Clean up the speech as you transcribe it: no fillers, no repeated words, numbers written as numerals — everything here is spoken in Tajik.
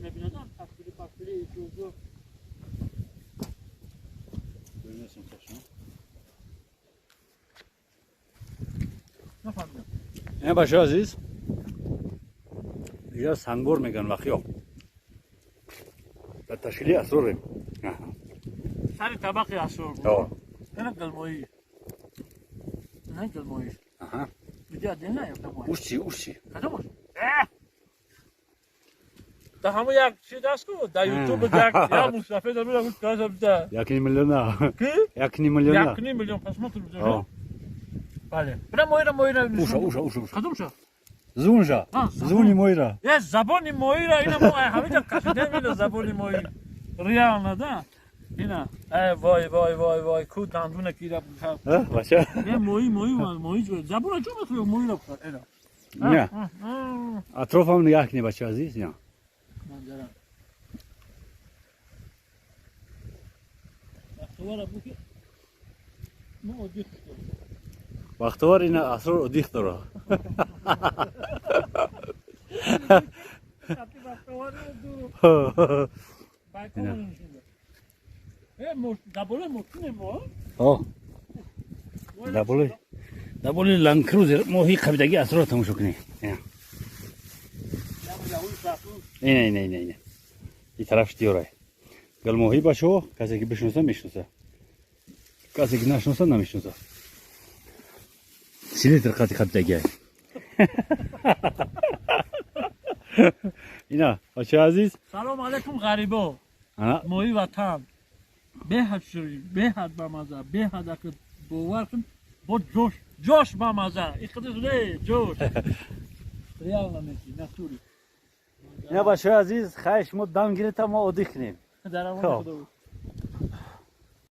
Мебинадам тасвири пасвири ҷузу. Ин бачаҳо азиз, инҷа сангбор меган вақиё. Дар ташкили асрорем. Сари табақи асрор. Ина гулмоӣ. Ина гулмоӣ. Аҳа. Видео дина ё тамои. Ушчи, ушчи. Кадомаш? Да ҳамон як чиз аст ку, дар ютуб як мусафед дорад, гуфт каза бида. 1 миллиона. Ки? 1 миллиона. 1 миллион просмотр бида. Бале. Бира моира моира. Уша, уша, уша. Кадомша? Зунжа. Зуни моира. Е, забони моира, ина мо ҳамиҷа кашидем ина забони мои. Реально, да? Ина. Э, вой, вой, вой, вой, ку дандуна ки ра. Ҳа, бача. Не, мои, мои, мои, забона чо мехӯрӣ моира бихӯр, ина. Не. Атрофам нигаҳ кунед, бача азиз, ина. Манзара. Бахтовара буки. Мо оддих дорем. Бахтовар ина асрор оддих дора. Даболи Ланд Крузер моҳи қабидаги асрор тамошо кунед. Ина, ина, ина, ина. И тараф диёрай. Гулмоҳӣ бачаҳо, касе ки бишноса мешноса. Касе ки нашноса намешноса. Силитр қати қабидаги. Ина, бачаҳо азиз. Салом алейкум ғарибо. Моҳи ватан. Беҳад ширин, беҳад бамаза, беҳад аки бовар кун, бо ҷош, ҷош бамаза. Иқдис не, ҷош. Реально меки, натури. Ина бачаҳои азиз, хайр шумо дам гиред, мо оддих кунем. Дар амони Худо.